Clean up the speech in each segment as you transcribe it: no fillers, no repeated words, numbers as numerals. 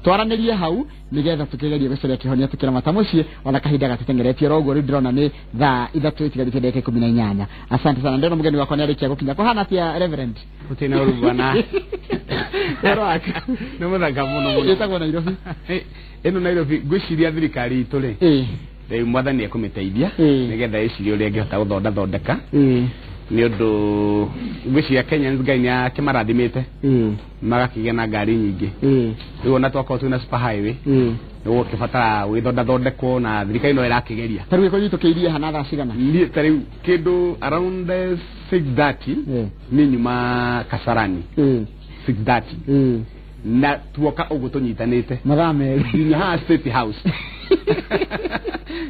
Twaranĩrie hau nĩgetha tũkĩgerie gũcaria kĩhonia tũkĩramata mũciĩ ona kahinda gatũteng'eretie oro ũguo. Rĩu ndĩrona nĩ thaa 3 itigarĩte ndagĩka 18. Asante sana. Ndĩrona mũgeni wakwa nĩarĩkia gũkinya. Kũhana atĩa, Reverend? Gũtirĩ na ũru bwana. Ũhoro waku? Nĩ mũthaka mũno mũno. Ĩtagwo Nairobi. Ĩno Nairobi ngwĩciria thirikari itũ rĩ, rĩu mwathani ekũmĩteithia nĩgetha ĩcirie ũrĩa ĩngĩhota gũthondathondeka, nĩ ũndũ ngwĩciria Kenyans Ngai nĩ akĩmarathimĩte magakĩgĩa na ngari nyingĩ. Rĩu ona twakorwo twĩna super highway, nĩ gũkĩbatara gwĩthondathondekwo na thirikari no ĩrakĩgeria. Ta rĩu ĩkũnyitũkĩirie hana thaa cigana? Niĩ ta rĩu kĩndũ around 6:30 niĩ nyuma Kasarani 6:30 na tuoka ũguo tũnyitanĩte mathaa 2 nginya haha State House.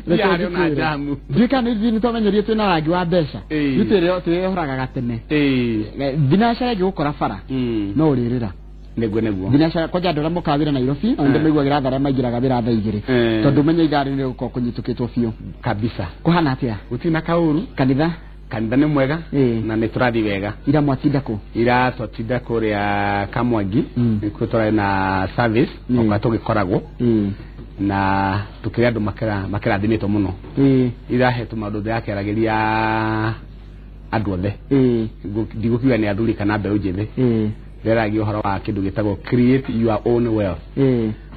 Reke harĩ ona njĩkĩre. Jamu. Ndiũĩ kana ithuĩ nĩ twamenyerie twĩna rangi wa mbeca. Ithuĩ twĩyohoraga gatene. Thinacara ĩngĩgũkora bara no ũrĩrĩra. Nĩguo nĩguo. Thinacara kwanja andũ arĩa mokaga wĩra Nairobi ona nĩmaiguagĩra tha arĩa maingĩraga wĩra thaa 2, tondũ ũmenye ithaa rĩu nĩgũkorwo kũnyitũkĩtwo biũ. Kabisa. Kũhana atĩa? Gũtirĩ na kaũru. Kanitha? Kanitha nĩ mwega na nĩ tũrathiĩ wega. Ira mwatinda kũ? Ira twatinda kũrĩa Kamwangi, nĩkuo tũrarĩ na service oka tũgĩkoragwo na tũkĩrĩ andũ makĩrathimĩtwo mũno. Ira he tũmaũndũ ndĩrakĩaragĩria andũ othe, ndigũkiuga nĩ athuri kana mbeũ njĩthĩ. Ndĩraragia ũhoro wa kĩndũ gĩtagwo create your own wealth,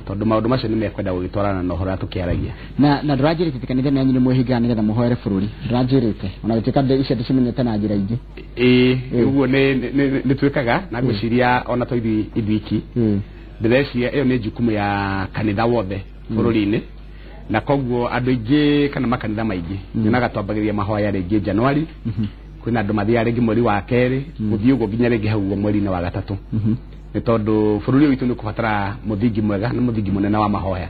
tondũ maũndũ macio nĩ mekwenda gũgĩtwarana na ũhoro ũrĩa tũkĩaragia. Na ndũranjĩrĩte atĩ kanitha yanyu nĩ mwĩhingaga nĩgetha mũhoere bũrũri. Ndũranjĩrĩte ona gũtuĩka icio ndĩcimenyete na njĩra ingĩ. Ĩĩ, ũguo nĩ twĩkaga na ngwĩciria ona to ithuĩ ithuiki, ndĩreciria ĩyo nĩ jukumu ya kanitha wothe bũrũri-inĩ, na koguo andũ aingĩ kana makanitha maingĩ nyonaga twambagĩrĩria mahoya rĩngĩ Januari, kwĩna andũ mathiaga rĩngĩ mweri wa kerĩ, gũthiĩ ũguo nginya rĩngĩ hau ũguo mweri-inĩ wa gatatũ, nĩ tondũ bũrũri ũyũ witũ nĩ ũkũbatara mũthingi mwega na mũthingi mũnene wa mahoya.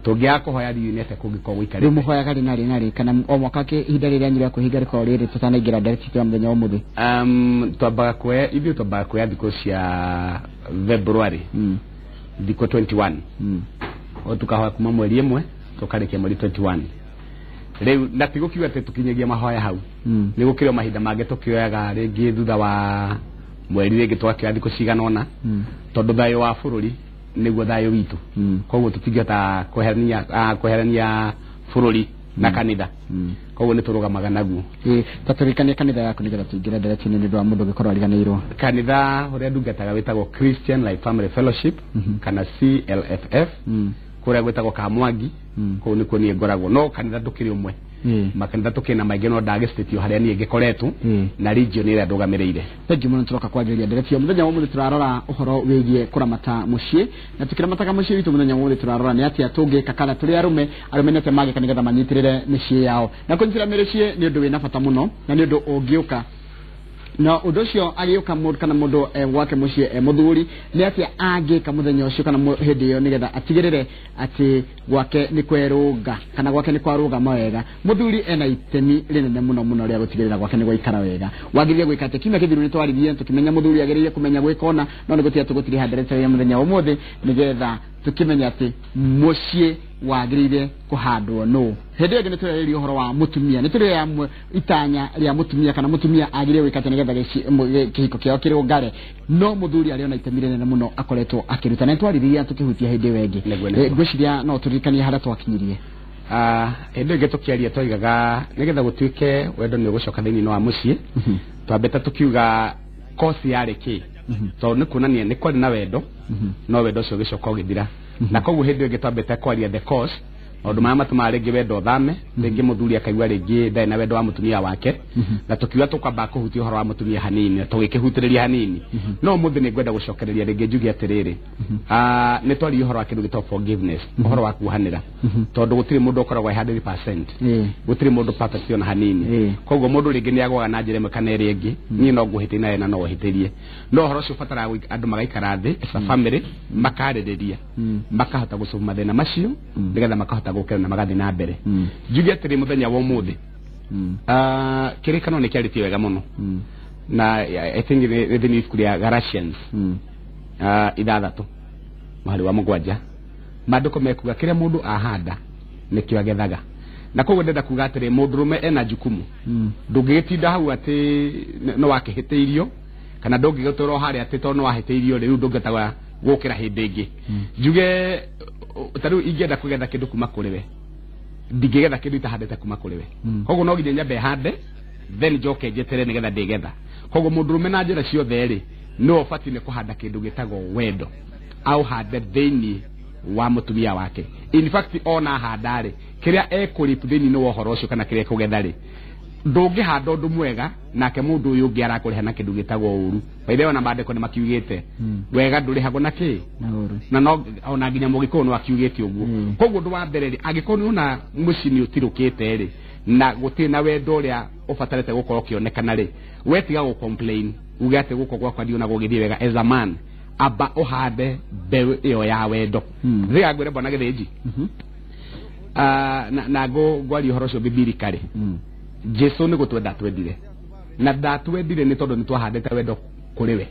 Tũngĩaga kũhoya ndiũĩ nĩ atĩa kũngĩkorwo Rĩu gũikarĩte. Mũhoyaga rĩ na rĩ na rĩ, kana o mwaka ihinda rĩrĩa rĩanyu rĩa kwĩhinga rĩkoragwo rĩrĩ, tũtanaingĩra ndeereti ya mũthenya wa ũmũthĩ? Twambaga kuoya, ithuĩ twambaga kuoya thikũ cia February, thikũ 21, o tukahoya kuma mweri 1 tũkarĩkia mweri 21 rĩu, na ti gũkiuga atĩ tũkinyagia mahoya hau. Nĩ gũkĩrĩ o mahinda mangĩ tũkĩoyaga rĩngĩ thutha wa mweri, rĩngĩ tũgakĩoya thikũ cigana ũna, tondũ thayũ wa bũrũri nĩguo thayũ witũ. Koguo tũtingĩhota kweherania bũrũri na kanitha, koguo nĩ tũrũgamaga naguo. Ĩĩ, ta tũrikanie kanitha yaku nĩgetha tũingĩre ndeereti-inĩ, nĩ ũndũ wa mũndũ ũngĩkorwo ariganĩirwo. Kanitha ũrĩa ndungataga wĩtagwo Christian Life Family Fellowship kana CLFF, kũrĩa gwĩtagwo Kamwangi. Kũu nĩkuo niĩ ngoragwo, no kanitha ndũkĩrĩ ũmwe, makanitha tũkĩrĩ na maingĩ, no ndagĩcitĩtio harĩa niĩ ngĩkoretwo na region ĩrĩa ndũgamĩrĩire. Thengiũ mũno. Tũroka kwanjĩrĩria ndereti ya mũthenya wa ũmũthĩ. Tũrarora ũhoro wĩgiĩ kũramata mũciĩ, na tũkĩramataga mũciĩ witũ mũthenya wa ũmũthĩ tũrarora nĩ atĩa tũngĩka, kana tũrĩ arũme, arũme nĩ atĩa mangĩka nĩgetha manyitĩrĩre mĩciĩ yao. Na kũnyitĩrĩra mĩciĩ nĩ ũndũ wĩna bata mũno, na nĩ ũndũ ũngĩũka na ũndũ ũcio agĩũka mũndũ kana mũndũ e gwake mũciĩ e mũthuri, nĩ atĩa angĩka mũthenya ũcio kana hĩndĩ ĩyo nĩgetha atigĩrĩre atĩ gwake nĩ kwerũnga kana gwake nĩ kwarũgama wega. Mũthuri ena itemi rĩnene mũno mũno rĩa gũtigĩrĩra gwake nĩ gwaikara wega. Wagĩrĩire gwĩka atĩa? Kiumia kĩthiru nĩ twaririe tũkĩmenya mũthuri agĩrĩire kũmenya gwĩka ũna, no nĩ gũtiga tũgũtiriha ndereta ya mũthenya wa ũmũthĩ nĩgetha tũkĩmenya atĩ mũciĩ wagĩrĩire kũhandwo nũ. Hĩndĩ ĩyo ĩngĩ nĩ tũrarĩrĩria ũhoro wa mũtumia, nĩ tũrĩoya itanya rĩa mũtumia, kana mũtumia agĩrĩire gwĩka atĩa nĩgetha kĩhiko kĩao kĩrũngare, no mũthuri arĩ ona itemi rĩnene mũno akoretwo akĩruta, na nĩ twarĩrĩria tũkĩhutia hĩndĩ ĩyo ĩngĩ. Nĩguo, nĩguo. Ngwĩciria no tũririkanie harĩa twakinyirie. Hĩndĩ ĩyo ĩngĩ tũkĩaria twaigaga nĩgetha gũtuĩke wendo nĩ ũgũcoka thĩinĩ wa mũciĩ, twambĩte tũkiuga kosi yarĩ kĩ, tondũ nĩ kuonania nĩ kwarĩ na wendo, no wendo ũcio ũgĩcoka ũgĩthira, na koguo hĩndĩ ĩyo ĩngĩ twambĩte kwaria the cause, maũndũ marĩa matũmaga rĩngĩ wendo ũthame, rĩngĩ mũthuri akaigua rĩngĩ ndarĩ na wendo wa mũtumia wake, na tũkiuga tũkwamba kũhutia ũhoro wa mũtumia hanini, na tũgĩkĩhutĩrĩria hanini. No ũmũthĩ nĩ ngwenda gũcokereria rĩngĩ njuge atĩrĩrĩ, nĩ twaririe ũhoro wa kĩndũ gĩtagwo forgiveness, ũhoro wa kuohanĩra, tondũ gũtirĩ mũndũ ũkoragwo e 100%, gũtirĩ mũndũ perfect ona hanini. Koguo mũndũ rĩngĩ nĩ agwaga na njĩra ĩmwe kana ĩrĩa ĩngĩ. Niĩ no ngũhĩtĩrie nawe na no ũhĩtĩrie, no ũhoro ũcio ũbataraga andũ magaikara thĩ as a family, makarĩrĩria, makahota gũsolve mathĩna macio nĩgetha makahota gũkĩra na magathiĩ na mbere. Njuge atĩrĩ, mũthenya wa ũmũthĩ, kĩrĩkano nĩ kĩarĩtie wega mũno, na I think nĩ thĩinĩ ibuku rĩa Galatians 6 mũhari wa 7, maandĩko mekuga kĩrĩa mũndũ ahanda nĩkĩo agethaga. Na koguo ndenda kuga atĩrĩ, mũndũrũme ena jukumu. Ndũngĩgĩtinda hau atĩ nĩ wakĩhĩtĩirio, kana ndũngĩgĩtũra o harĩa atĩ tondũ nĩ wahĩtĩirio rĩu ndũngĩhota Gũkĩra hĩndĩ ĩngĩ. Njuge ta rĩu ingĩenda kũgetha kĩndũ kuma kũrĩ we, ndingĩgetha kĩndũ itahandĩte kuma kũrĩ we. Koguo no nginya nyambe hande, then njoke njetere nĩgetha ndĩgetha. Koguo mũndũrũme na njĩra ciothe rĩ, nĩwe ũbatiĩ nĩ kũhanda kĩndũ gĩtagwo wendo, aũhande thĩinĩ wa mũtumia wake. In fact, ona handa rĩ, kĩrĩa ekũrip thĩinĩ wa ũhoro ũcio kana kĩrĩa ekũgetha rĩ, ndũngĩhanda ũndũ mwega nake mũndũ ũyũ ũngĩ arakũrĩha na kĩndũ gĩtagwo ũru. By the way, ona maandĩko nĩ makiugĩte wega ndũrĩhagwo na kĩ Na ũru. Na no ona nginya mũgĩkũyũ no akiugĩte ũguo. Koguo ũndũ wa mbere rĩ, angĩkorwo nĩ ona mũciĩ nĩ ũtirũkĩte rĩ, na gũtirĩ na wendo ũrĩa ũbatarĩte gũkorwo ũkĩonekana rĩ, we tiga gũ complain uge atĩ gũkũ gwakwa ndiona gũgĩthiĩ wega. As a man, amba ũhande mbeũ ĩyo ya wendo. Rĩga ngwĩre, bwana Gĩthĩnji, na ngwaria ũhoro ũcio biblically. Jesu nĩ gũtwenda twendire, na ndatwendire nĩ tondũ nĩ twahandĩte wendo kũrĩ we,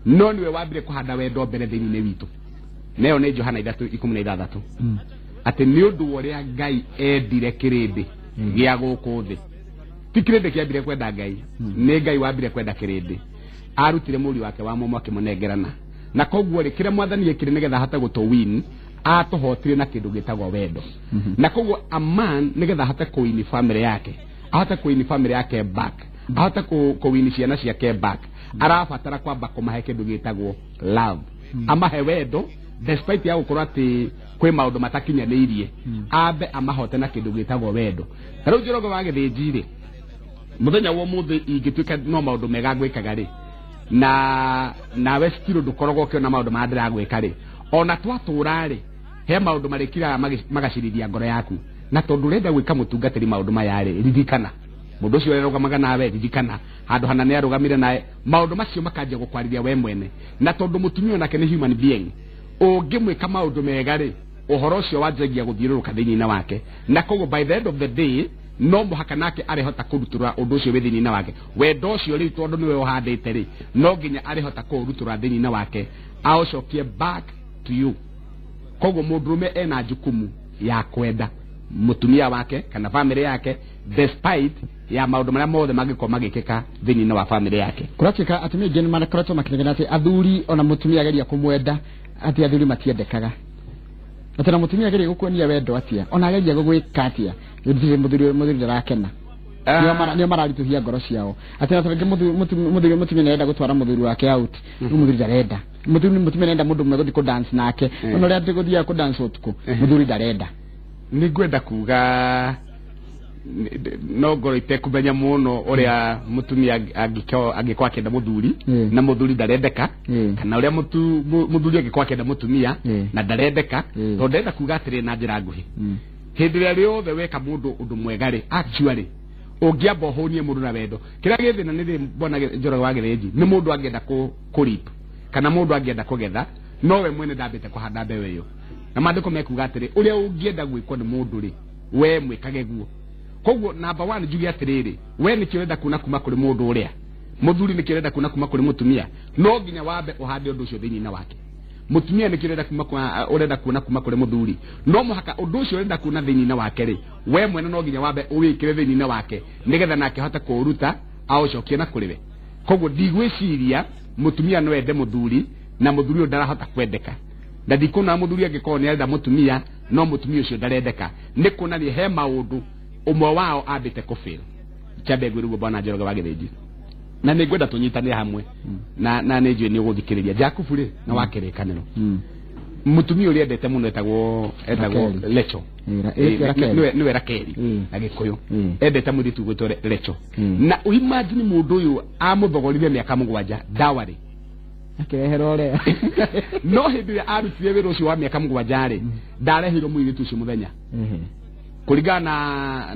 no nĩwe wambire kũhanda wendo mbere thĩinĩ witũ. Nayo nĩ Johana 3:16, atĩ nĩ ũndũ wa ũrĩa Ngai endire kĩrĩndĩ gĩa gũkũ thĩ. Ti kĩrĩndĩ kĩambire kwenda Ngai, nĩ Ngai wambire kwenda kĩrĩndĩ, arutire mũriũ wake wa mũmwe akĩmũnengerana. Na koguo rĩ, kĩrĩa Mwathani ekire nĩgetha ahote gũtũ-win, atũhotire na kĩndũ gĩtagwo wendo. Na koguo a man, nĩgetha ahote kũwini family yake, ahote kũwini family yake back, ahote kũwini ciana ciake back, arabatara kwamba kũmahe kĩndũ gĩtagwo love, amahe wendo despite ya gũkorwo atĩ kwĩ maũndũ matakinyanĩirie, ambe amahote na kĩndũ gĩtagwo wendo. Ta rĩu Njoroge wa Gĩthĩnji rĩ, mũthenya wa ũmũthĩ ingĩtuĩka no maũndũ mega ngwĩkaga rĩ, na nawe still ndũkoragwo ũkĩona maũndũ marĩa ndĩragwĩka rĩ, ona twatũra rĩ, he maũndũ marĩkiraga magacirithia ngoro yaku. Na tondũ ũrenda gwĩka mũtungatĩri maũndũ maya rĩ, ririkana mũndũ ũcio ũrarũgamaga nawe, ririkana handũ hana nĩ arũgamire nawe, maũndũ macio makanjia gũkwarĩria we mwene. Na tondũ mũtumia onake nĩ human being, ũngĩmwĩka maũndũ mega rĩ, ũhoro ũcio wanjagia gũthiũrũrũka thĩinĩ wake. Na koguo by the end of the day, no mũhaka nake arĩhota kũrutũra ũndũ ũcio wĩ thĩinĩ wake, wendo ũcio rĩu, tondũ nĩwe ũhandĩte rĩ, no nginya arĩhota kũũrutũra thĩinĩ wake aũcokie back to you. Koguo mũndũrũme ena jukumu ya kwenda mũtumia wake kana family yake despite ya maũndũ marĩa mothe mangĩkorwo magĩkĩka thĩinĩ wa family yake. Kũratuĩka atumia aingĩ nĩ makoretwo makĩnegena atĩ athuri, ona mũtumia ageria kũmwenda, atĩ athuri matiendekaga, atĩ na mũtumia ageria gũkuonia wendo atĩa, ona ageria gũgwĩka atĩa, gũtirĩ mũthuri ndarakena. Nĩo mararitũhia ngoro ciao, atĩ na tarĩngĩ mũthuri, mũtumia nĩarenda gũtwara mũthuri wake out, rĩu mũthuri ndarenda. Mũthuri, mũtumia nĩarenda mũndũ ũmwe gũthiĩ kũ dance nake, ona ũrĩa atĩ gũthiaga kũ dance ũtukũ, mũthuri ndarenda. Nĩ ngwenda kuga no ngorwo itekũmenya mũno ũrĩa mũtumia angĩkorwo akĩenda mũthuri na mũthuri ndarendeka, kana ũrĩa mũthuri angĩkorwo akĩenda mũtumia na ndarendeka. Tondũ ndĩrenda kuga atĩrĩ na njĩra nguhĩ, hĩndĩ ĩrĩa rĩothe weka mũndũ ũndũ mwega rĩ, actually ũngĩamba ũhũnie mũndũ na wendo, kĩrĩa gĩ thĩna nĩ rĩ, mbona Njoroge wa Gĩthĩnji, nĩ mũndũ angĩenda kũrip kana mũndũ angĩenda kũgetha, no we mwene ndambĩte kũhanda mbeũ ĩyo. Na maandĩko mekuga atĩrĩ, ũrĩa ũngĩenda gwĩkwo nĩ mũndũ rĩ, we mwĩkage guo. Koguo number one, njuge atĩrĩrĩ, we nĩkĩo ũrenda kuona kuma kũrĩ mũndũ ũrĩa mũthuri, nĩkĩo ũrenda kuona kuma kũrĩ mũtumia, no nginya wambe ũhande ũndũ ũcio thĩinĩ wake. Mũtumia nĩkĩo ũrenda kuma ũrenda kuona kuma kũrĩ mũthuri, no mũhaka ũndũ ũcio ũrenda kuona thĩinĩ wake rĩ, we mwene no nginya wambe ũwĩkĩre thĩinĩ wake nĩgetha nake ahote kũũruta aũcokie na kũrĩ we. Koguo ndigwĩciria mũtumia no ende mũthuri na mũthuri ũyũ ndarahota kwendeka, na ndikuona mũthuri angĩkorwo nĩ arenda mũtumia no mũtumia ũcio ndarendeka, nĩ kuonania he maũndũ ũmwe wao ambĩte kũfail. Chambe ngwĩriguo, bwana Njoroge wa Gĩthĩnji, na nĩ ngwenda tũnyitanĩre hamwe, na nĩ njũĩ nĩ ũgũthikĩrĩria. Jakubu rĩ, na wa kĩrĩkanĩro, mũtumia ũrĩa endete mũno etagwo Rakeli. Lecho. Rakeli. Nĩwe Rakeli na Gĩkũyũ. Endete mũirĩtu gwĩtwo Lecho. Na imagine mũndũ ũyũ amũthogorire mĩaka 7 dowry. Akĩreherwo ũrĩa. No hĩndĩ ĩrĩa arutire wĩra ũcio wa mĩaka 7 rĩ, ndareheirwo mũirĩtu ũcio mũthenya kũringana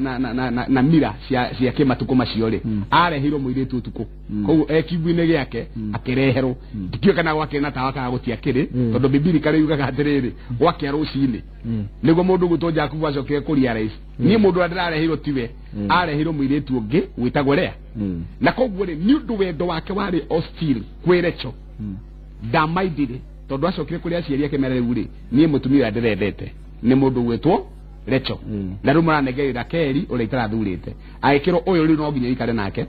na mira cia kĩmatukũ macio rĩ, areheirwo mũirĩtu ũtukũ. Koguo e kiugo-inĩ gĩake akĩreherwo, ndikĩũĩ kana gwakĩrĩ na tawa kana gũtiakĩrĩ, tondũ Bibilia yugaga atĩrĩrĩ, gwakĩa rũcinĩ nĩguo mũndũ gwĩtwo Jakubu acokire kũrealize, niĩ mũndũ ũrĩa ndĩrareheirwo tiwe, areheirwo mũirĩtu ũngĩ wĩtagwo Lea. Na koguo rĩ, nĩ ũndũ wendo wake warĩ hostile kwĩ Recho, ndamaithire, tondũ acokire kũrĩ aciari akĩmera, rĩu rĩ, niĩ mũtumia ũrĩa ndĩrendete nĩ mũndũ gwĩtwo Recho, na rĩu mũranengerera Rakeli ũrĩa itarathurĩte. Agĩkĩrwo ũyũ rĩu no nginya ikare nake,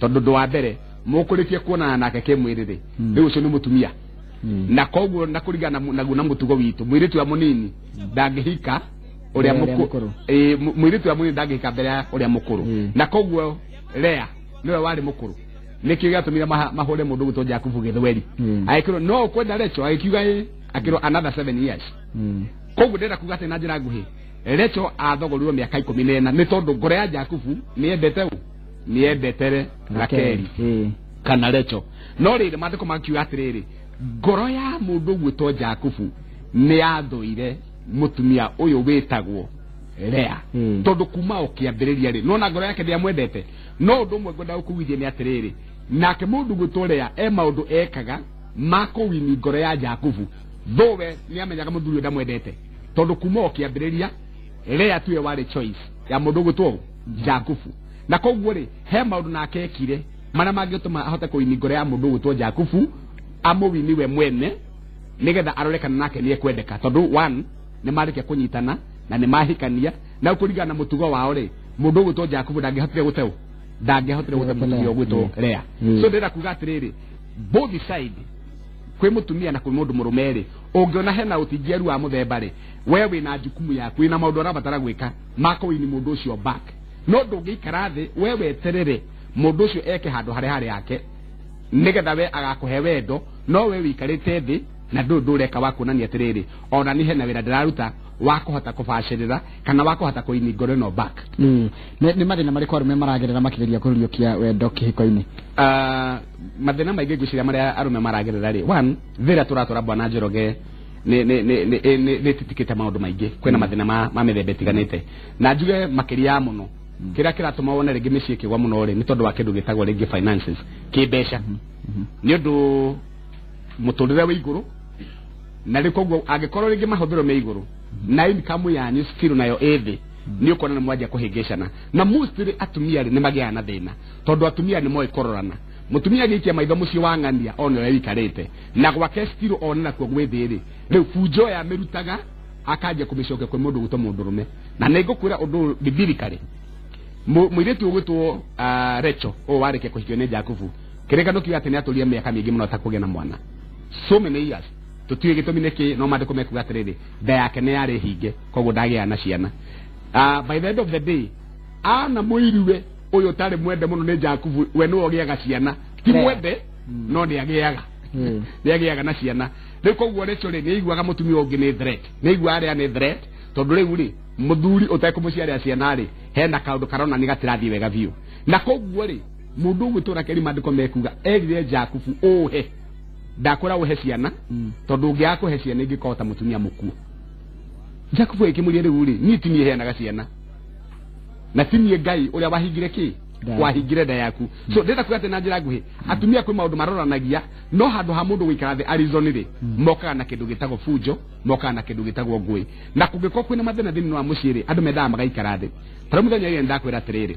tondũ ũndũ wa mbere mũkũrĩtie kuonana nake kĩmwĩrĩ rĩ, rĩu ũcio nĩ mũtumia. Na koguo na kũringana naguo na mũtugo witũ mũirĩtu wa mũnini ndangĩhika ũrĩa mũkũrũ, mũirĩtu wa mũnini ndangĩhika mbere ya ũrĩa mũkũrũ. Na koguo Lea nĩwe warĩ mũkũrũ, nĩkĩo gĩatũmire mahũre mũndũ gwĩtwo Jakubu gĩthweri. Agĩkĩrwo no ũkwenda Rachel, agĩkiuga ĩ, akĩrwo another 7 years. Koguo ndĩrenda kuga atĩ na njĩra nguhĩ Rachel athogorirwo mĩaka 14 nĩ tondũ ngoro ya Jakubu nĩendete ũ, nĩendete Rakeli kana Rachel. No rĩrĩ maandĩko makiuga atĩrĩrĩ, ngoro ya mũndũ gwĩtwo Jakubu nĩ yathũire mũtumia ũyũ wĩtagwo Lea, tondũ kuma o kĩambĩrĩria rĩ nona ngoro yake ndĩamwendete. No ũndũ ũmwe ngwenda gũkugithia nĩ atĩrĩrĩ, nake mũndũ gwĩtwo Lea e maũndũ ekaga ma kũwini ngoro ya Jakubu, thowe nĩamenyaga mũthuri ũyũ ndamwendete, tondũ kuma o kĩambĩrĩria Lea tuwe warĩ choice ya mũndũ gwĩtwo Jakubu. Na koguo rĩ he maũndũ nake ekire marĩa mangĩtũma ahote kũwini ngoro ya mũndũ gwĩtwo Jakubu, amũwini we mwene nĩgetha arore kana nake nĩekwendeka, tondũ one nĩmarĩkia kũnyitana na nĩmahikania, na kũringana na mũtugo wao rĩ mũndũ gwĩtwo Jakubu ndangĩhotire gũteũ, ndangĩhotire gũte mũtumia ũgwĩtwo Lea. So ndĩrenda kuga atĩrĩrĩ, both side kwĩ mũtumia na kwĩ mũndũ mũrũme rĩ, ũngĩona hena ũtingiaru wa mũthemba rĩ, we wĩna jukumu yaku, wĩna maũndũ ũrabatara gwĩka ma kũwini mũndũ ũcio back. No ndũngĩikara thĩ we weterere mũndũ ũcio eke handũ harĩa harĩ yake nĩgetha we agakũhe wendo, no we wĩikarĩte thĩ na ndũ ndũreka wa kuonania atĩrĩrĩ, ona niĩ hena wĩra ndĩraruta wa kũhota kũbacĩrĩra kana wa kũhota kũini ngoro ĩno back. Nĩ mathĩna marĩkũ arũme maragerera makĩgeria kũriũkia wendo kĩhiko-inĩ? Mathĩna maingĩ ngwĩciria marĩa arũme maragerera rĩ, one thĩ ĩrĩa tũratũra Bwana Njoroge nĩ ĩtitikĩte maũndũ maingĩ, kwĩna mathĩna ma mĩthemba ĩtiganĩte, na njuge makĩria ya mũno kĩrĩa kĩratũma wone rĩngĩ mĩciĩ ĩkĩgwa mũno rĩ nĩ tondũ wa kĩndũ gĩtagwo rĩngĩ finances, kĩmbeca, nĩ ũndũ mũtũrĩre wĩ igũrũ, na rĩu koguo angĩkorwo rĩngĩ mahũthĩro me igũrũ na income yanyu still nayo ĩ thĩ, nĩ ũkuona nĩ mwanjia kũhĩngĩcana. Na mostly atumia rĩ nĩ magĩaga na thĩna, tondũ atumia nĩ moĩ kũrorana. Mũtumia agĩikia maitho mũciĩ wa ng'ania one ũrĩa wĩikarĩte na gwake still one nakuo gwĩ thĩ rĩ, rĩu bunjo yamĩrutaga akanjia kũmĩcokia kwĩ mũndũ gwĩtwo mũndũrũme. Na nĩ ngũkwĩra ũndũ biblically, mũirĩtu ũgwĩtwo Rachel ũyũ warĩkia kũhikio nĩ Jakubu, kĩrĩkano kiuga atĩ nĩatũrire mĩaka mĩingĩ mũno atakũgĩa na mwana, so many years, tũtiũĩ gĩtũmi nĩkĩ, no maandĩko mekuga atĩrĩrĩ, nda yake nĩ yarĩ hinge, koguo ndagĩaga na ciana. By the end of the day ana mũiriwe ũyũ ũtarĩ mwende mũno nĩ Jakubu, we nĩwe ũgĩaga ciana, ti mwende no nĩagĩaga, nĩagĩaga na ciana. Rĩu koguo Rachel rĩ nĩaiguaga mũtumia ũngĩ nĩ threat, nĩaiguaga arĩa nĩ threat, tondũ rĩu rĩ mũthuri ũtekũmũciarĩra ciana rĩ hena kaũndũ karonania gatirathiĩ wega biũ. Na koguo rĩ mũndũ ũgwĩtwo Rakeli maandĩko mekuga erire Jakubu ũhe, ndakwĩra ũhe ciana, tondũ ũngĩaga kũhe ciana ingĩkorwo ta mũtumia mũkuũ. Jakubu agĩkĩmũria rĩu rĩ, niĩ ti niĩ heanaga ciana, na ti niĩ Ngai ũrĩa wahingire kĩ, wahingire nda yaku. So ndĩrenda kuga atĩ na njĩra nguhĩ atumia kwĩ maũndũ maroranagia, no handũ ha mũndũ gũikara thĩ arizoni rĩ mokaga na kĩndũ gĩtagwo bunjo, mokaga na kĩndũ gĩtagwo ngũĩ. Na kũngĩkorwo kwĩna mathĩna thĩinĩ wa mũciĩ rĩ, andũ mendaga magaikara thĩ. Ta rĩu mũthenya ũyũ ndakwĩra atĩrĩrĩ,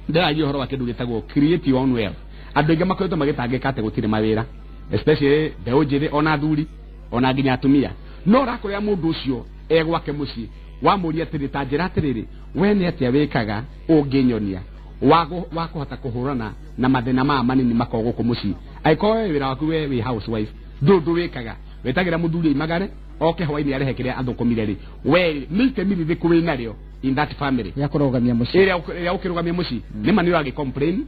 ndĩragia ũhoro wa kĩndũ gĩtagwo create your own wealth. Andũ aingĩ makoretwo magĩtangĩka atĩ gũtirĩ mawĩra, especially mbeũ njĩthĩ ona athuri ona nginya atumia. No ũrakũrĩa mũndũ ũcio e gwake mũciĩ, wamũria atĩrĩ, ta njĩra atĩrĩrĩ, we nĩ atĩa wĩkaga ũngĩnyonia wa kũhota kũhũrana na mathĩna maya manini makoragwo gũkũ mũciĩ? Angĩkorwo we wĩra waku we wĩ housewife, ndũ ũndũ wĩkaga, wetagĩra mũthuri aimagare oke hwainĩ arehe kĩrĩa athũkũmire rĩ, we nĩ itemi rĩrĩkũ wĩnarĩo in that family ya kũrũgamia mũciĩ, ĩrĩa ũkĩrũgamia mũciĩ? Nĩ ma nĩ ũragĩ complain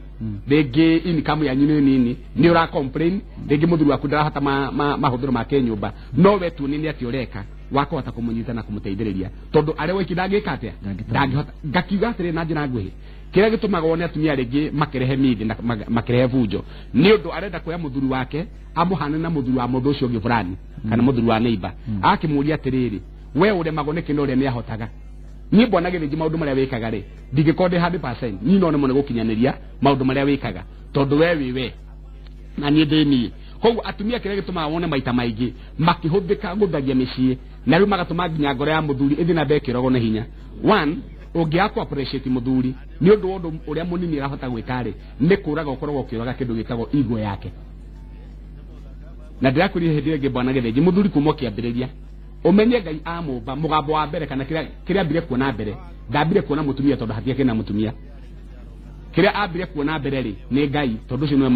rĩngĩ income yanyu nĩ nini, nĩ ũra complain rĩngĩ mũthuri waku ndarahota mahũthĩro make nyũmba, no we tuonie nĩ atĩa ũreka wa kũhota kũmũnyita na kũmũteithĩrĩria, tondũ arĩa wiki ndangĩka atĩa, ndangĩhota. Ngakiuga atĩrĩ na njĩra nguhĩ, kĩrĩa gĩtũmaga wone atumia rĩngĩ makĩrehe mithi na makĩrehe bunjo nĩ ũndũ arenda kuoya mũthuri wake amũhane na mũthuri wa mũndũ ũcio ũngĩ fulani kana mũthuri wa neighbor, akĩmũria atĩrĩrĩ, we ũremagwo nĩkĩ na ũrĩa nĩahotaga? Niĩ mbona gĩthĩnji maũndũ marĩa wĩkaga rĩ, ndingĩkorwo ndĩ 100%, niĩ no nĩmo nĩ gũkinyanĩria maũndũ marĩa wĩkaga, tondũ we wĩ we na niĩ ndĩ niĩ. Koguo atumia kĩrĩa gĩtũmaga wone maita maingĩ makĩhũthĩka gũthagia mĩciĩ, na rĩu magatũma nginya ngoro ya mũthuri ĩthiĩ na mbere ĩkĩrogwo nĩ hinya. One, ũngĩaga kũ appreciate mũthuri nĩ ũndũ wa ũndũ ũrĩa mũnini arahota gwĩka rĩ, nĩ kũraga ũkoragwo ũkĩũraga kĩndũ gĩtagwo ego yake. Na ndĩrakwĩrire hĩndĩ ĩyo ĩngĩ Bwana Gĩthĩnji, mũthuri kuma ũkĩambĩrĩria ũmenye Ngai amũmba mũgambo wa mbere kana kĩrĩa ambire kuona mbere, ndambire kuona mũtumia tondũ hatiakĩrĩ na mũtumia. Kĩrĩa ambire kuona mbere rĩ nĩ Ngai, tondũ ũcio nĩwe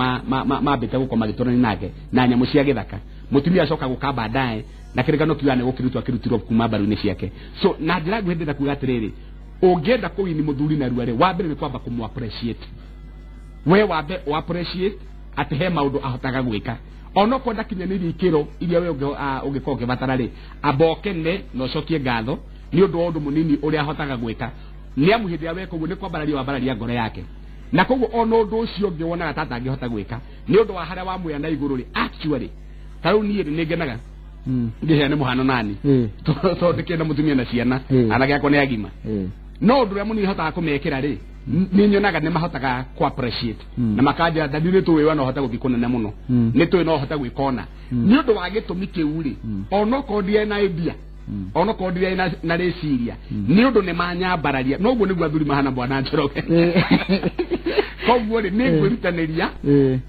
mambĩte gũkorwo magĩtũrania nake na nyamũ cia gĩthaka. Mũtumia acoka gũka baadaye na kĩrĩgano kiuga nĩ gũkĩrutwo akĩrutirwo kuma mbaru-inĩ ciake. So na njĩra nguhĩ ndĩrenda kuga atĩrĩrĩ, ũngĩenda kũwini mũthuri narua rĩ, wa mbere nĩ kwamba kũmũ appreciate. We wambe ũ appreciate atĩ he maũndũ ahotaga gwĩka onokorwo ndakinyanĩirie ikĩro iria we ũngĩkorwo ũkĩbatara rĩ, amba ũkene na ũcokie ngatho nĩ ũndũ wa ũndũ mũnini ũrĩa ahotaga gwĩka. Nĩ amu hĩndĩ ĩrĩa weka ũguo nĩ kwambararia wambararia ngoro yake, na koguo ona ũndũ ũcio ũngĩ wonaga ta atangĩhota gwĩka nĩ ũndũ wa harĩa wamuoya na igũrũ rĩ, actually ta rĩu niĩ nĩ ngenaga ngĩheane mũhano nani tondũ ndĩkĩenda mũtumia na ciana, anake akwa nĩ agima, no ũndũ ũrĩa mũnini hotaga kũmekĩra rĩ, nĩ nyonaga nĩ mahotaga kũ appreciate na makanjĩra dadi nĩ tũĩ we no ũhote gũthiĩ kũnene mũno, nĩ tũĩ no ũhote gwĩka ũna. Nĩ ũndũ wa gĩtũmi kĩu rĩ, onokorwo ndirĩ na idea, onokorwo ndirĩ na rĩciria, nĩ ũndũ nĩ manyambararia. Noguo nĩguo athuri mahana bwana Njoroge. Koguo rĩ, nĩ ngwĩrutanĩria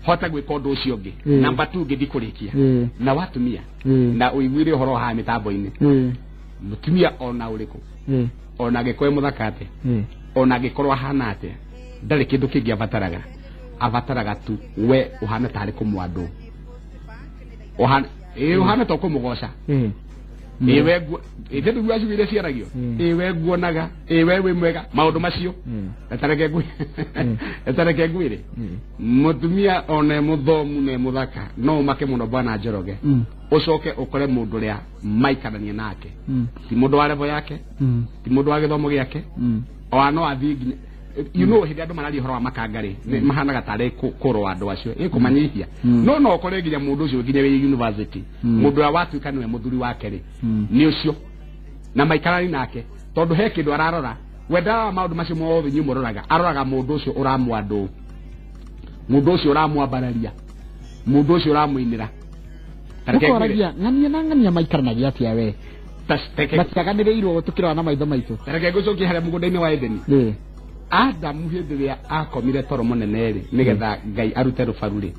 hote gwĩka ũndũ ũcio ũngĩ. Namba 2 ngĩthiĩ kũrĩkia na watumia na ũiguire ũhoro haha mĩtambo-inĩ, mũtumia ona ũrĩkũ ona angĩkorwo e mũthaka atĩa, ona angĩkorwo ahana atĩa, ndarĩ kĩndũ kĩngĩ abataraga, abataraga tu we ũhana tarĩ kũmwandũ, ũhana ta ũkũmũgoca, ĩwe ithe nĩguo acio iria ciaragio, ĩwe nguonaga, ĩwe wĩ mwega, maũndũ macio. Etareke ngwĩre, mũtumia ona e mũthomu na e mũthaka no ũmake mũno bwana Njoroge, ũcoke ũkore mũndũ ũrĩa maikarania nake ti mũndũ wa level yake, ti mũndũ wa gĩthomo gĩake, ona no athiĩ nginya you know hĩndĩ andũ mararia ũhoro wa makanga rĩ, mahanaga tarĩ kũrũa andũ acio ĩkũmanyihia, no no ũkore nginya mũndũ ũcio nginya wĩ university, mũndũ ũrĩa watuĩka nĩwe mũthuri wake rĩ, nĩ ũcio na maikarani nake, tondũ he kĩndũ ararora. We ndarora maũndũ macio mothe inyuĩ mũroraga, aroraga mũndũ ũcio ũramwandũ, mũndũ ũcio ũramwambararia, mũndũ ũcio ũramũinĩra. Ũkoragia ng'ania na ng'ania maikaranagia atĩa we, matiaganĩrĩirwo tũkĩrora na maitho maitũ. Reke ngũcokie harĩa mũgũnda-inĩ wa Edeni. Adamu hĩndĩ ĩrĩa akomire toro mũnene rĩ, nĩgetha Ngai arute rũbaru rĩ,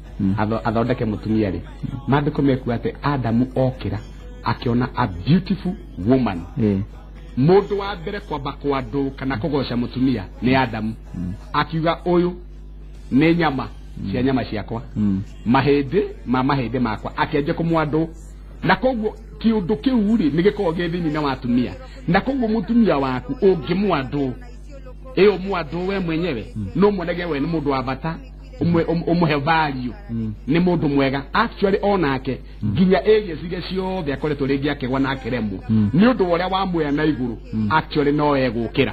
athondeke mũtumia rĩ, maandĩko mekuga atĩ Adamu okĩra akĩona a beautiful woman. Mũndũ wa mbere kwamba kwandũ kana kũgoca mũtumia nĩ Adamu, akiuga ũyũ nĩ nyama cia nyama ciakwa, mahĩndĩ ma mahĩndĩ makwa, akĩanjia kũmwandũ. Na koguo kĩũndũ kĩu rĩ nĩ gĩkoragwo gĩ thĩinĩ wa atumia, na koguo mũtumia waku ũngĩmwandũ, ĩyo mwandũ we mwenyewe no muonage we nĩ mũndũ wa bata, ũmũhe value, nĩ mũndũ mwega actually. Onake nginya areas iria ciothe akoretwo rĩngĩ akĩgwa na akĩremwo nĩ ũndũ wa ũrĩa wamuoya na igũrũ, actually no egũkĩra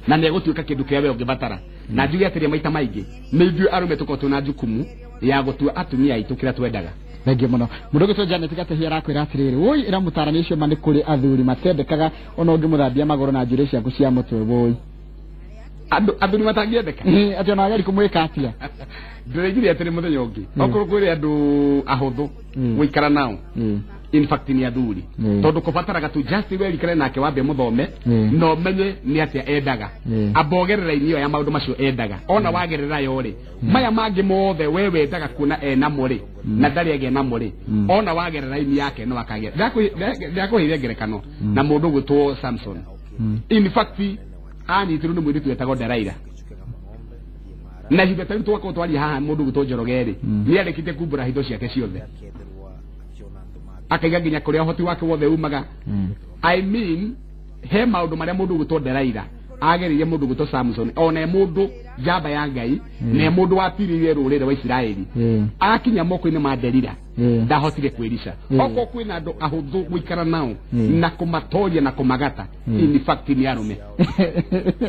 na nĩ egũtuĩka kĩndũ kĩrĩa we ũngĩbatara. Na njuge atĩrĩ, maita maingĩ nĩ ithuĩ arũme tũkoragwo twĩna jukumu ya gũtua atumia aitũ kĩrĩa twendaga. Thengiũ mũno. Mũndũ ũgĩtwo Janet Gatehia arakwĩra atĩrĩrĩ, woi ĩra mũtarani ũcio ma nĩ kũrĩ athuri matendekaga ona ũngĩmũthambia magũrũ na njuĩrĩ ciaku cia mũtwe woi. Andũ athuri matangĩendeka atĩ ona wageri kũmwĩka atĩa. Ndĩraigire atĩrĩ mũthenya ũngĩ, okorwo kwĩrĩ andũ ahũthũ gũikara nao, in fact nĩ athuri, tondũ kũbataraga tu just we wikare nake wambe mũthome na ũmenye nĩ atĩa endaga, ambogerera ĩyo ya maũndũ macio endaga. Ona wagerera yo rĩ, maya mangĩ mothe we wendaga kuona enamo rĩ, na ndarĩ agĩa namo rĩ, ona wagerera ini yake no akagĩa. Ndakũheire ngerekano na mũndũ ũgwĩtwo Samson. In fact anyitirwo nĩ mũirĩtu wetagwo Delaila, na ihinda ta rĩu twakorwo twaria haha mũndũ ũgwĩtwo Njoroge rĩ, nĩ arĩkĩtie kumbũra hitho ciake ciothe, akaiga nginya kũrĩa ũhoti wake wothe umaga. I mean he maũndũ marĩa mũndũ ũgwĩtwo Delaila agereirie mũndũ ũgwĩtwo Samson, ona e mũndũ njamba ya Ngai na e mũndũ watirĩire rũrĩrĩ rwa Isiraeli, akinya moko-inĩ ma Delila ndahotire kwĩrica. Okorwo kwĩna andũ ahũthũ gũikara nao na kũmatoria na kũmagata, in fact nĩ arũme.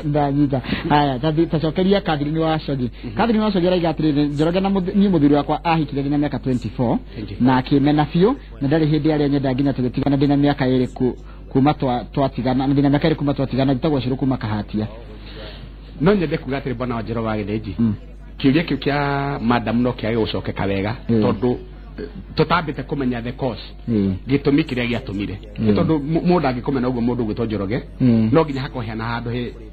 Ndanyita. Haya, tacokeria Catherine wa Cogi. Catherine wa Cogi araiga atĩrĩrĩ, Njoroge na niĩ mũthuri wakwa ahikire ndĩna mĩaka 24 na akĩmena biũ, na ndarĩ hĩndĩ arĩa nyenda nginya tũgĩtigana ndĩna mĩaka 2 kuma twatigana, ndĩna mĩaka 2 kuma twatigana. Njĩtagwo Cũrũ kuma Kahatia. No nyende kuga atĩrĩ bwana wa Njoroge wa Gĩthĩnji, kĩũria kĩu kĩa madam no kĩage gũcokeka wega, tondũ tũtambĩte kũmenya the cause, gĩtũmi kĩrĩa gĩatũmire, tondũ mũndũ angĩkũmena ũguo mũndũ ũgwĩtwo Njoroge no nginya hakoheana handũ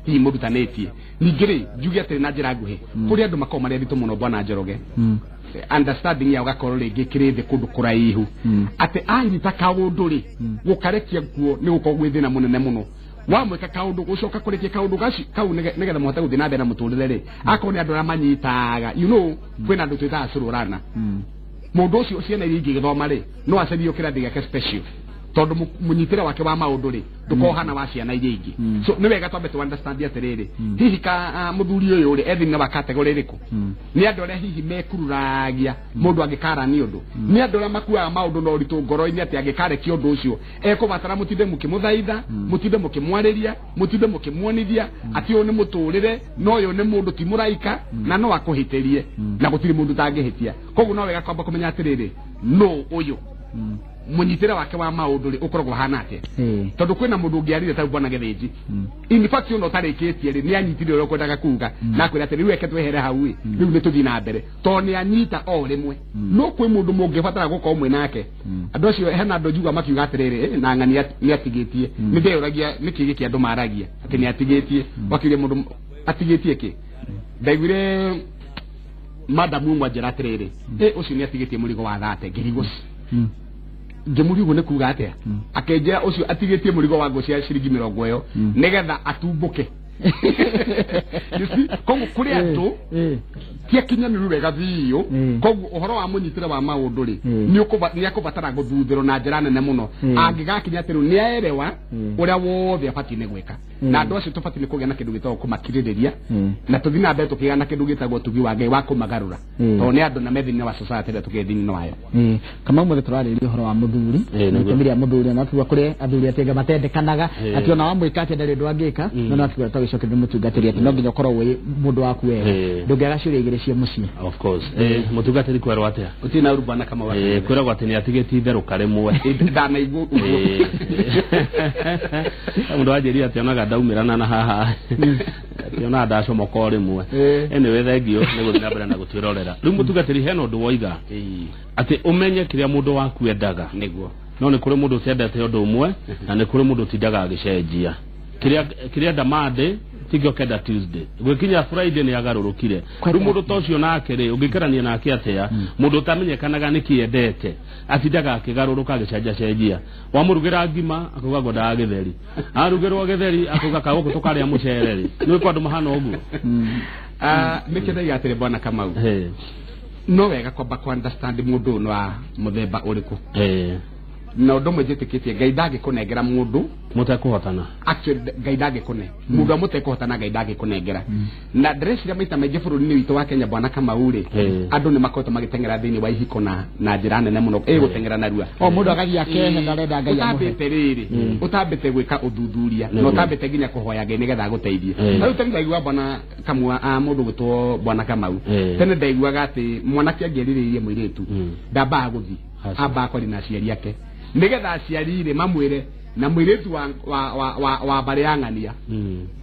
hihi mũrutanĩtie. Ningĩ rĩ, njuge atĩrĩ na njĩra nguhĩ, kũrĩ andũ makoragwo marĩ aritũ mũno bwana Njoroge, understanding yao gakorwo rĩngĩ kĩrĩ thĩ kũndũ kũraihu, atĩ anyita kaũndũ rĩ, gũkarekia kuo nĩ gũkorwo gwĩ thĩna mũnene mũno. Wamwĩka kaũndũ gũcoka kũrĩkia kaũndũ kau nĩgetha mũhote gũthiĩ na mbere na mũtũrĩre rĩ, akorwo nĩ andũ arĩa manyitaga, you know, kwĩna andũ twĩtaga cũrũrana. Mũndũ ũcio ciana iria ingĩ gĩthoma rĩ no acenjio kĩrathi gĩake special tondũ mũnyitĩre wake wa maũndũ rĩ ndũkohana wa ciana iria ingĩ. So nĩ wega twambe tũ understand atĩrĩrĩ, hihi ka mũthuri ũyũ rĩ e thĩinĩ wa category ĩrĩkũ? Nĩ andũ arĩa hihi mekururagia mũndũ angĩkara nĩ ũndũ, nĩ andũ arĩa makuaga maũndũ na ũritũ ngoro-inĩ atĩ angĩkarekia ũndũ ũcio ekũbatara mũtinde mũkĩmũthaitha, mũtinde mũkĩmwarĩria, mũtinde mũkĩmuonithia atĩ ũyũ nĩ mũtũrĩre na ũyũ nĩ mũndũ ti mũraika na no akũhĩtĩrie na gũtirĩ mũndũ ũtangĩhĩtia. Koguo no wega kwamba kũmenya atĩrĩrĩ, no ũyũ mũnyitĩre wake wa maũndũ rĩ ũkoragwo hana atĩa, tondũ kwĩna mũndũ ũngĩarire ta bwana Gĩthĩnji. In fact ona ũtarĩkĩtie rĩ nĩ anyitire ũrĩa ũkwendaga kuga na akwĩra atĩ rĩu eke twehere hau ĩ rĩu nĩ tũthiĩ na mbere tondũ nĩ anyita o rĩmwe. No kwĩ mũndũ mũngĩbatara gũkorwo mwĩ nake. Andũ acio hena andũ njuga makiuga atĩrĩrĩ, na ng'ani nĩ atigĩtie. Nĩ ndeyũragia nĩkĩ gĩkĩ andũ maragia atĩ nĩ atigĩtie, wakiuria mũndũ atigĩtie kĩ. Ndaiguire madamu ũmwe anjĩra atĩrĩrĩ, ũcio nĩ atigĩtie mũrigo wa thate ngĩrigwo ngĩmũria ũguo nĩ kuga atĩa. Akĩnjĩra ũcio atigĩtie mũrigo wa ngũ cia ciringi 20 ĩyo nĩgetha atumbũke. You see, koguo kũrĩ andũ ti akinyanĩru wega biũ, koguo ũhoro wa mũnyitĩre wa maũndũ rĩ nĩ akũbatara gũthuthĩrwo na njĩra nene mũno angĩgakinya atĩ rĩu nĩ aerewa ũrĩa wothe abatiĩ nĩ gwĩka. Na andũ acio tũbatiĩ nĩ kũgĩa na kĩndũ gĩtagwo kũmakirĩrĩria na tũthiĩ na mbere tũkĩgĩa na kĩndũ gĩtagwo ũtugi wa Ngai wa kũmagarũra, tondũ nĩ andũ na me thĩinĩ wa society ĩrĩa tũkĩrĩ thĩinĩ wayo. Kama ũmũthĩ tũrarĩrĩria ũhoro wa mũthuri na itemi rĩa mũthuri, na tuga kũrĩ athuri atĩ matendekanaga atĩ ona wamwĩka atĩ ndarĩ ũndũ angĩka, no no tuga tũgĩcokeria mũtungatĩri atĩ no nginya ũkorwo wĩ mũndũ waku wega, ndũngĩaga ciũria igĩrĩ cia mũciĩ. Of course. Mũtungatĩri kwerwo atĩa? Ũtirĩ na ũru bwana Kamau. Kwĩragwo atĩ nĩ atigĩtie itherũka rĩmwe. Ndanaigua ũguo. Mũndũ wanjĩrire atĩ onaga ndaumĩrana na haha atĩ onaga ndacomoka o rĩmwe. Anyway, thengiũ nĩ gũthiĩ na mbere na gũtwĩrorera. Rĩu mũtungatĩri hena ũndũ woiga atĩ ũmenye kĩrĩa mũndũ waku endaga. Nĩguo. No nĩ kũrĩ mũndũ ũtendete ũndũ ũmwe na nĩ kũrĩ mũndũ ũtindaga agĩcenjia. Kĩrĩa enda Monday tikĩo kenda Tuesday, gwĩkinya Friday nĩ agarũrũkire. Rĩu mũndũ ta ũcio nake rĩ ũngĩkarania nake atĩa? Mũndũ ũtamenyekanaga nĩkĩ endete atindaga akĩgarũrũka agĩcenjacenjia. Wamũrugĩra ngima akauga ngwendaga gĩtheri, arugĩrwo gĩtheri akauga kagũkũ tũkarĩa mũcere rĩ. Nĩ kwa andũ mahana ũguo. Nĩkĩo ndaiga atĩrĩ bwana Kamau, no wega kwamba kũ understand mũndũ ũyũ nĩ wa mũthemba ũrĩkũ. Na ũndũ ũmwe njĩtĩkĩtie, Ngai ndangĩkũnengera mũndũ mũtekũhotana. Actually Ngai ndangĩkũne mũndũ amũtekũhotana, Ngai ndangĩkũnengera. Na ndĩreciria maita maingĩ bũrũri-inĩ witũ wa Kenya bwana Kamau rĩ, andũ nĩ makoretwo magĩteng'era thĩinĩ wa ihiko na njĩra nene mũno, gũteng'era narua. O mũndũ agathiĩ akehe na arenda Ngai amũhe. Ũtambĩte rĩrĩ, ũtambĩte gwĩka ũthuthuria na ũtambĩte nginya kũhoya Ngai nĩgetha agũteithie. Rĩu tene ndaigua bwana Kamau, mũndũ gwĩtwo bwana Kamau, tene ndaiguaga atĩ mwanake angĩerirĩirie mũirĩtu ndambaga gũthiĩ, ambaga kwaria na aciari ake nĩgetha aciari rĩ mamwĩre na mũirĩtu wa mbarĩ ya ng'ania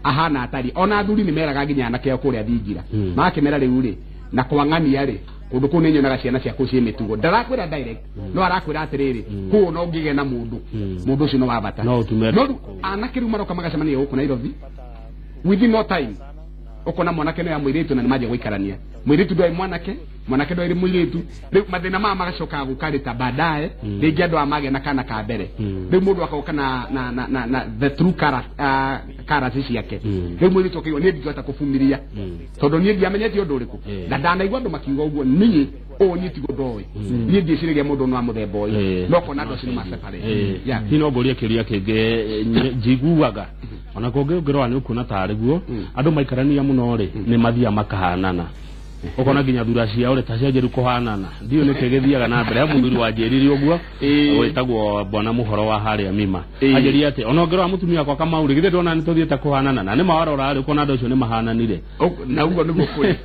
ahana atari. Ona athuri nĩ meraga nginya anake ao kũrĩa thingira, makĩmera rĩu rĩ na kwa ng'ania rĩ kũndũ kũu nĩ nyonaga ciana ciaku ciĩ mĩtugo. Ndarakwĩra direct, no arakwĩra atĩrĩrĩ, kũu no ũngĩgĩa na mũndũ, mũndũ ũcio nĩ wa bata. No ũtume. No rĩu anake rĩu maroka magacemania gũkũ Nairobi within no time, ũkona mwanake no ya mũirĩtu na nĩ manjia gũikarania. Mũirĩtu ndoĩ mwanake, mwanake ndoĩ mũirĩtu. Rĩu mathĩna maya magacoka gũka rĩ ta baadaye, rĩngĩ andũ aya magĩa na kana ka mbere, rĩu mũndũ akoka na the true character ciake. Rĩu mũirĩtu akĩigua niĩ ndingĩhota kũbumiria tondũ niĩ ndiamenyete ũndũ ũrĩkũ, na ndanaigua andũ makiuga ũguo, niĩ ũũ niĩ tiguo ndoĩ, niĩ ndiĩciragia mũndũ no wa mũthemba ũyũ, no kona andũ acio nĩ ma separate. Hihi no ngũrie kĩũria kĩngĩ njiguaga ona kũngĩ ũngĩrora nĩ ũkuona tarĩ guo andũ maikarania mũno rĩ nĩ mathiaga makahanana, ũkona nginya thura ciao rĩ ta cianjĩru kũhanana. Ndiũĩ nĩkĩ gĩthiaga na mbere. He mũthuri wanjĩrire ũguo wĩtagwo bwana Mũhoro wa harĩa Mima, anjĩrire atĩ ona ũngĩrora mũtumia wakwa Kamau rĩ, githĩ ndona nĩ tũthiĩte kũhanana, na nĩ mawarora rĩ ũkona andũ acio nĩ mahananire. Na ũguo nĩguo kũrĩ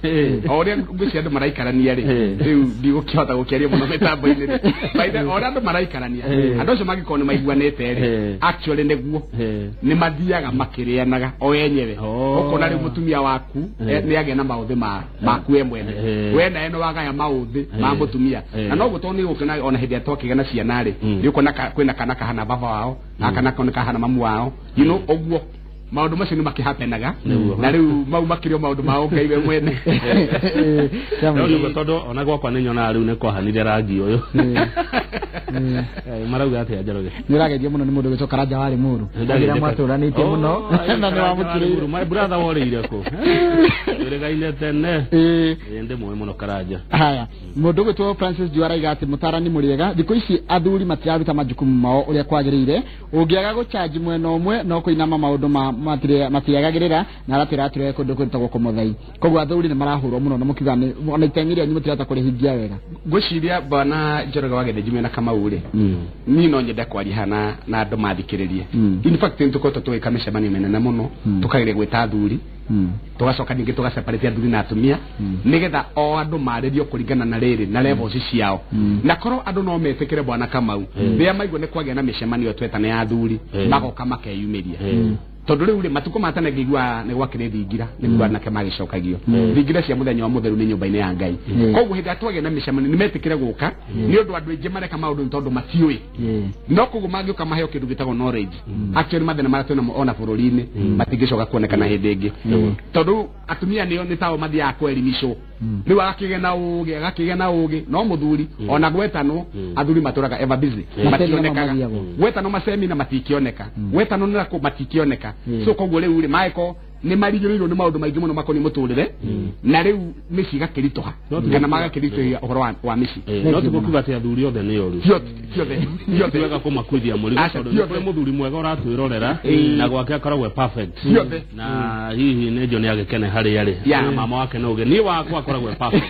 o ũrĩa ngwĩciria andũ maraikarania rĩ, rĩu ndigũkĩhota gũkĩaria mũno mĩtambo-inĩ rĩ. By the o ũrĩa andũ maraikarania, andũ acio mangĩkorwo nĩ maiguanĩte rĩ, actually nĩguo nĩ mathiaga makĩrĩanaga o enyewe. Ũkona rĩu mũtumia waku nĩ agĩa na maũthĩ maku we mwene, we nawe nĩ wagaya maũthĩ ma mũtumia. Na noguo tondũ nĩ ũgũkĩona ona hĩndĩ ĩrĩa twakĩgĩa na ciana rĩ, nĩ ũkuona kwĩna kana kahana baba wao na kana kau nĩ kahana mamu wao, you know, ũguo maũndũ macio nĩ makĩhapenaga, na rĩu mau makĩrĩ o maũndũ ma Ngai we mwene. No nĩguo tondũ ona gwakwa nĩ nyonaga rĩu nĩ kwahanire rangi ũyũ. Marauga atia Njoroge? Nĩ ũrageithio mũno nĩ mũndũ gwĩtwo Karanja wa Limuru. Rĩrĩa mwatũranĩtie mũno na nĩ wamũkĩrĩire. My brother worĩire kũ? Twĩrĩgaine tene. Ĩĩ. Ndĩ mũĩ mũno Karanja. Haya, mũndũ gwĩtwo Francis Jua araiga atĩ mũtarani mũrĩega, thikũ ici athuri matiraruta majukumu mao ũrĩa kwagĩrĩire, ũngĩaga gũchanji mwena ũmwe no kũinama maũndũ matiagagĩrĩra na aratwĩra atũrehe kũndũ kwĩtagwo kũmũthai. Koguo athuri nĩ marahũrwo mũno na mũkiuga nĩ ona itemi rĩanyu mũtirahota kũrĩhingia wega. Ngwĩciria bwana Njoroge wa Gĩthĩnji mena Kamau rĩ, niĩ no nyende kwaria hana na andũ mathikĩrĩrie. In fact nĩ tũkoretwo tũgĩka mĩcemanio mĩnene mũno, tũkageria gwĩta athuri, tũgacoka ningĩ tũgaseparate athuri na atumia, nĩgetha o andũ marĩrio kũringana na rĩrĩ na levels ciao, na korwo andũ no metĩkĩre bwana Kamau, rĩrĩa maigua nĩ kwagĩa na mĩcemanio twetana ya athuri, magoka makeyumĩria. Tondũ rĩu rĩ, matukũ ma tene ngĩigua nĩ gwakĩrĩ thingira, nĩguo anake magĩcokagio thingira cia mũthenya wa mũtheru nĩ nyũmba-inĩ ya Ngai. Koguo hĩndĩ ĩrĩa twagĩa na mĩcemanio nĩ metĩkĩre gũka, nĩ ũndũ andũ aingĩ mareka maũndũ nĩ tondũ matiũĩ, no koguo mangĩũka maheo kĩndũ gĩtagwo knowledge, actually mathĩna marĩa twĩnamo ona bũrũri-inĩ matingĩcoka kuonekana hĩndĩ ĩngĩ, tondũ atumia nĩo nĩ tao mathiaga kwerimicwo, rĩu agakĩgĩa na ũgĩ, agakĩgĩa na ũgĩ, no mũthuri ona gwetanwo, athuri matũraga ever busy, mationekaga. Gwetanwo macemina matikĩoneka, gwetanwo nĩ matikĩoneka. So koguo rĩu rĩ, maĩko nĩ marigĩrĩirwo nĩ maũndũ maingĩ mũno makoniĩ mũtũrĩre, na rĩu mĩciĩ ĩgakĩritũha kana magakĩritũhia ũhoro wa mĩciĩ. No tigukuga atĩ athuri othe nĩ oru. Ciothe. Wega kũmakuithia mũrigo, tondũ nĩ kũrĩ mũthuri mwega ũratwĩrorera na gwake akoragwo e perfect, na hihi nĩ njo nĩ agĩkene harĩa arĩ na mama wake no ũgĩ niĩ wakwa akoragwo e perfect.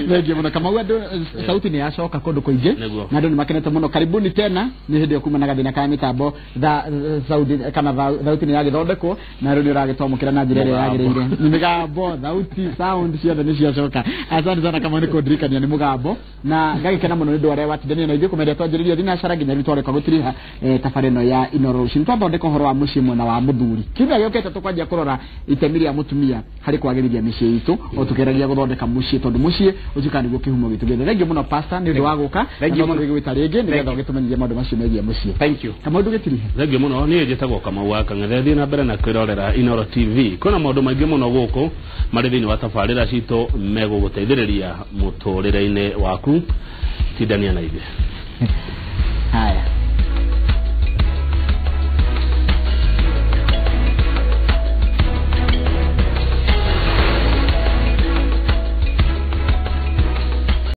Thengiũ mũno Kamau, andũ sauti nĩ yacoka kũndũ kũingĩ na andũ nĩ makenete mũno. Karibuni tena, nĩ hĩndĩ ĩyo kuma na gathĩna ka mĩtambo sauti kana thauti nĩ yagĩthondekwo na rĩu nĩ ũragĩtwamũkĩra na njĩra ĩrĩa yagĩrĩire. Nĩ mĩgambo, thauti, sound ciothe nĩ ciacoka. Asante sana Kamau nĩ kũndirikania nĩ mũgambo, na ngagĩkena mũno nĩ ũndũ wa arĩa watindania na ithuĩ kũmeria twanjĩrĩria thinacara nginya rĩu twarĩka gũtiriha tabarĩra ĩno ya Inooro Rũcinĩ. Twathondeka ũhoro wa mũciĩ mwena wa mũthuri, kiumia gĩũkĩte tũkwanjia kũrora itemi rĩa mũtumia harĩ kwagĩrithia mĩciĩ itũ, o tũkĩgeragia gũthondeka mũciĩ, tondũ mũciĩ ũtuĩkaga nĩguo kĩhumo gitũ gĩothe. Thengiũ mũno pastor nĩ ũndũ wa gũka, na no tũgĩgwĩta rĩngĩ nĩgetha ũgĩtũmenyithie maũndũ macio megiĩ mũciĩ. Thank you. Kamau, ndũgĩtirihe. Thengiũ mũno, niĩ njĩtagwo Kamau wa Kang'ethe, thiĩ na mbere na kwĩrorera Inooro TV. Kwĩna maũndũ maingĩ mũno gũkũ marĩ thĩinĩ wa tabarĩra citũ megũgũteithĩrĩria mũtũrĩre-inĩ waku. Tindania na ithuĩ.